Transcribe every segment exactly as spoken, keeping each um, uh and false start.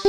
N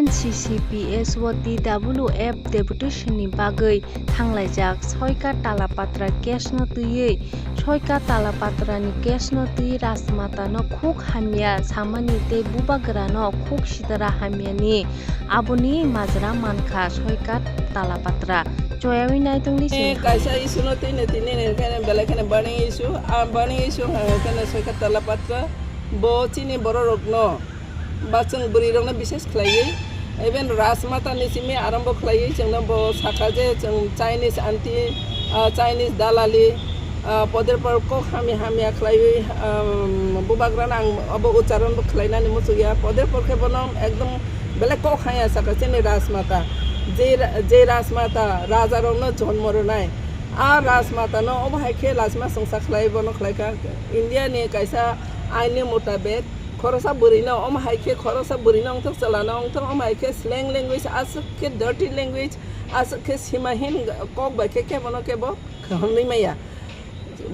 C C P S o T W F deputation ni bagwi thanglaijak. Soika Talapatra case no twiwi, Soika Talapatra ni case no twi Rajmata no khuk hamya samani tei bubagra no khuk sitara hamya ni aboni majra mankha Soika Talapatra. Choyawi naitongdi chwng. Kaisa issue no twi no tini ni khe belai kheno burning issue. A burning issue hwnka khe no Soika Talapatra bo chini borok rok no ba chwng bwrwi rokno bises khlaiwi, even Rajmata ni simi arambo khlaiwi chwngno bo sakha je chwng Chinese aunty, ah, Chinese dalali, ah, poder por kok hamya hamya khlaiwi, um, bubagrano ang obo ucharon bo khlainani muchukya. Poder por khe bono ekdom belai kok haya sakha chini Rajmata. Je ra-, je Rajmata raja rokno jonmo rwnai. A Rajmata no obo hai khe lachima chwngsa khlai bono khlaikha. India ni kaisa ain ni mutabek khorosa bwrwi no, omo hai khe khorosa bwrwi no wngthok, chwla no wngthok, omo hai khe slang language, aswk khe dirty language, aswk khe simahin kok bai khe kebo no kebo khwnwi maya.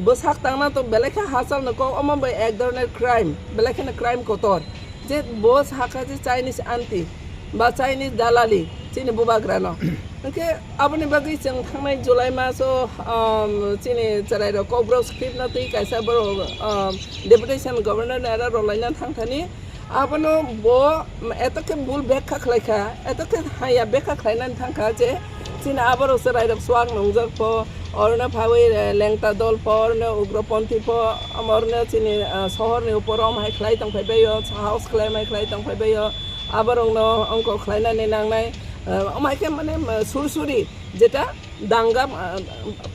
Bwsak tangna to belai khe hachal no kok, omo bai ek dhoroner crime, belai kheno crime kotor. Je bo sakha je Chinese aunty ba Chinese dalali chini bubagrano. Hwnkhe aboni bagwi chwng thangnai July maso, um, chini chwrairok Kokborok script no twi kaisa borok, um, deputation governor ni aro rwlaina thangthani. Abono bo eto khe bul bekha khlaikha, eto khe haya bekha khlainani thangkha je chini aborok chwrairok swak nungjak pho, orno phawi, eh, lengta dol pho, orno ugroponthi pho, orno chini, eh, sohor ni upor om hai khlai tongphai baio, sahos khlai mai khlai tongphai baio. Aborokno ongkor khlainani nangnai, eh, omo hai khe mane, eh, sursuri jeta danga, eh,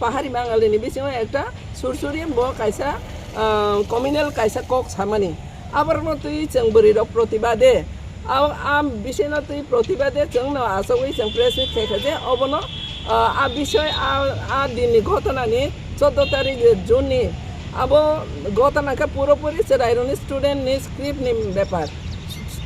pahari Bangali ni bisingo ekta sursuri bo kaisa, eh, communal kaisa kok samani. Aborokno twi chwng bwrwi rok protibade, a, a bisino twi protibade chwngno achogwi chwng press meet khaikha je obono, ah, a bisoi a, a dinni ghotonani choddo tarik June ni abo ghotona khe puropuri chwrairokni student ni script ni bepar,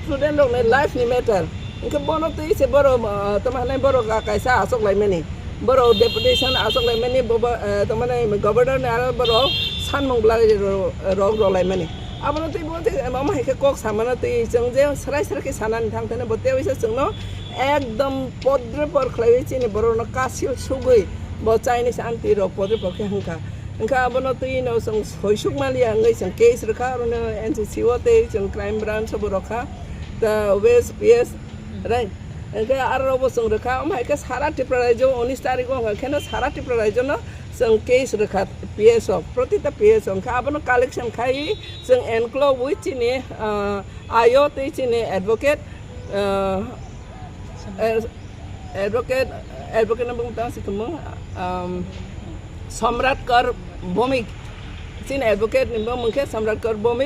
student rokni life ni matter. Hwnkhe bono twi se borok, ah, tamo hinai borok kaisa achok laimani, borok deputation achok laimani, bobo, ah, tamo hinai governor ni aro borok sanmung bwlai ro-, rok rolaimani. Abono twi bo je omo hai khe kok samano twi chwng je srai srai khe sanani thang thani bo tei waisa chwngno ekdom podre por khlaiwi chini borokno kasil sugwi bo Chinese aunty rok podre por khe hwnkha. Hwnkha abono twi no chwng soisuk maliya wngwi chwng case rwkha, orono N C C o tei chwng crime branch o bo rwkha, ta West P S, right? Hwnkhe aro bo chwng rwkha, omo hai khe sara Tripura rajyo unis tarikh o hwnkha kheno sara Tripura rajyo no chwng case rwkha P S o, protita P S o hwnkha abono collection khai chwng enklo wi chini, ah, ayo tei chini advocate, ah, eh, advocate, advocate no bung tang si kemung, um, Samrat Kar Bhowmik, chini advocate ni bumung khe Samrat Kar Bhowmik.